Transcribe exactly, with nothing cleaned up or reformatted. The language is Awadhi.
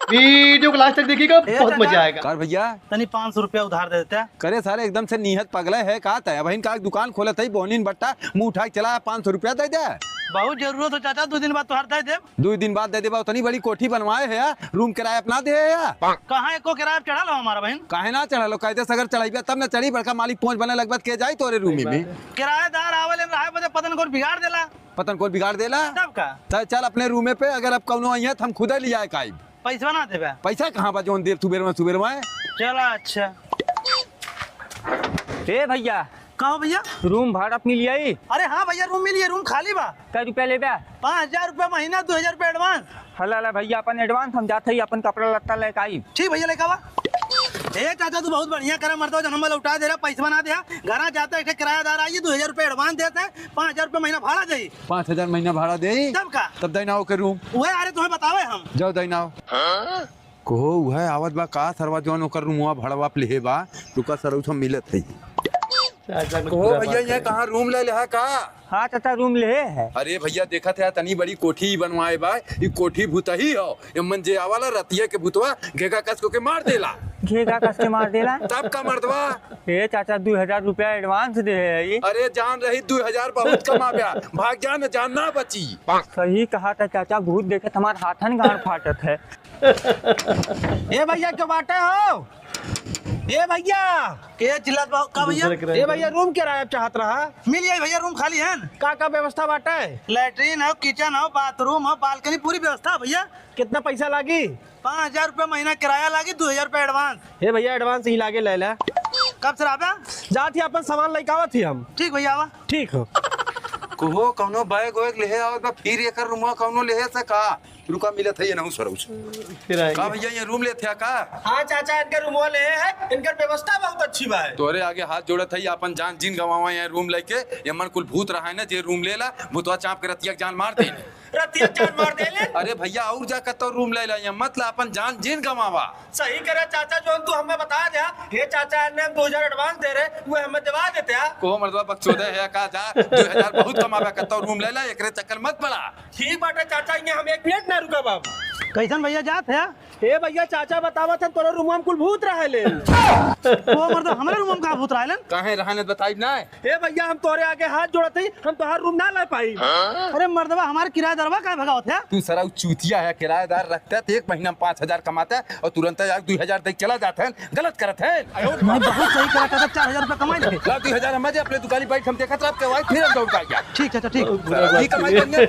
वीडियो को लास्ट तक देखिएगा, ए बहुत चाचा। मजा आएगा। कर भैया। तनी पाँच सौ रुपया उधार दे देता। करे सारे एकदम से निहत पगले है का तय? अबहिन का दुकान खोलत है, बोहनिन बट्टा, मुंह उठा के चला, पाँच सौ रुपया दे दे। बहुत जरूरत हो चाचा, दो दिन बाद तोहार दे देब। दो दिन बाद दे देबा, उतनी बड़ी कोठी बनवाए है या, रूम किराया अपना दे है या। कहाँ एको किराया चढ़ल हो हमारा बहन? काहे ना चढ़ल हो? कायदे से अगर चढ़ाइबे तब न चढ़ी, बड़का मालिक पहुंच बने लगबत के जाई तोरे रूम में। किराएदार आवे लेन रहे बदे पतन को बिगाड़ देला। पतन को बिगाड़ देला? तब का? त चल अपने रूमे पे, अगर अब कौनो आई है तो हम खुदे लिया के आइब। पैसवा ना देबे? पैसा कहाँ बा जौन देब सुबेर में, सुबेर में? चला अच्छा। ए भैया, का हो भैया? रूम भाड़ा पे मिल जाई? अरे हाँ भैया, रूम मिल जाई, रूम खाली बा। कै रुपया लेबे? पाँच हजार रुपया महीना, दो हजार रुपया advance। हला ला भैया, अपन advance हम जात हई, अपन कपड़ा लत्ता लेके आई। ठीक भैया, लेके आवा। ए चाचा, तू बहुत बढ़िया करे मर्दवा, जन हम लौटा दे रहा, पैसवा ना दे। घरा जाता है, एक ठे किरायादार आई, दो हजार रुपया advance देता है, पाँच हजार रुपया महीना भाड़ा दे। पाँच हजार महीना भाड़ा दे? तब का? तब दैना ओके रूम। वह अरे तुम्हें बतावे हम। जाओ दैना। कहो, उहे आवत बा का सरवा जौन ओकर रूमवा भड़वा पे लेहे बा? रुका सरऊ से मिलत है। चाचा कुछ कहो पूरा भैया, बात ये है। कहाँ रूम ले लेहा का? हाँ चाचा, रूम लेहे है। अरे भैया, देखत है तनी बड़ी कोठी बनवाए बा, ई कोठी भूतही हो। एमन जे आवाला रतिया के भूतवा घेगा कस को के मार देला। घेगा कस के मार देला? तब का मर्दवा? ए चाचा, दो हजार रुपया advance दे है ये। अरे जान रही, दो हजार बहुत कमाब्या, भाग जा न, जान ना बची। सही कहा था चाचा, भूत देखे तो हमार हाथन गांड फाटत है। ए भैया, क्यों बाटे हो? ए भैया! के चिल्लात बा, का भैया? दूसरे के ए भैया, रूम किराया चाहत रहा? मिल जाई भैया, रूम खाली है। का का व्यवस्था बाटे? लैट्रिन हो, किचन हो, बाथरूम हो, बालकनी, पूरी व्यवस्था है भैया। कितना पैसा लागी? पाँच हजार रुपया महीना किराया लागी, दो हजार रुपया advance। हे भैया, advance ही लागे, ले ले। कब से रहबे? जात ही अपन सामान लेके आवत ही हम। ठीक भैया, आवा। ठीक हो। कहो, कौनो बैग वैग लेहे आवत बा, फिर एकर रूमवा कौनो लेहे से का? रुका, मिलत है ये नहु सरऊ से। फिर आएंगे। का भैया, ये रूम लेत है का? हाँ चाचा, इनके रूमवा लेहे है, इनकर व्यवस्था बहुत अच्छी बा है। तोरे आगे हाथ जोड़त है, अपन जान जिन गंवावा, ये रूम लेके, ये मन कुल भूत रहा है ना, जे रूम लेला, भूतवा चाप के रतिया के जान मार दे। रतिया जान मार देले। अरे भैया, और जा कतो रूम ले ला, ये मत ला, अपन जान जिन गंवावा। सही करे चाचा, जौन तू हमें बता दे। हे चाचा, एने हम दो हजार advance दे रहे, वो हमें देवा देते हैं। को मर्दवा बकचोदे है का? जा, दो हजार बहुत कमावे, कतो रूम ले ला, एकरे चक्कर मत पड़ा। ठीक बाटे चाचा, ये हम एक मिनट ना रुकब अब। कैसन भैया जात है? हे भैया, चाचा बतावत है, तोरे रूम में कुल भूत रहेले। को मर्दवा, हमारे रूम में का भूत रहेले? काहे रहने बताई ना? ए भैया, हम तोरे आगे हाथ जोड़त हई, हम तोहार रूम ना ले पाई। अरे मर्दवा, हमार किराएदारवा काहे भगावत है? तू सरऊ चूतिया है, किराएदार रखते तो एक महीना में पाँच हजार कमाते और तुरंत आके दो हजार दे के चला जाते हैं, गलत करत है। मैं बहुत सही करत है, चार हजार रुपया कमाई लेते। ला दो हजार हम दे, अपने दुकानी बैठ, हम देखत रहब के भाई, फिर हम दौड़ के आ गया। ठीक चाचा, ठीक। ये कमाई करिए।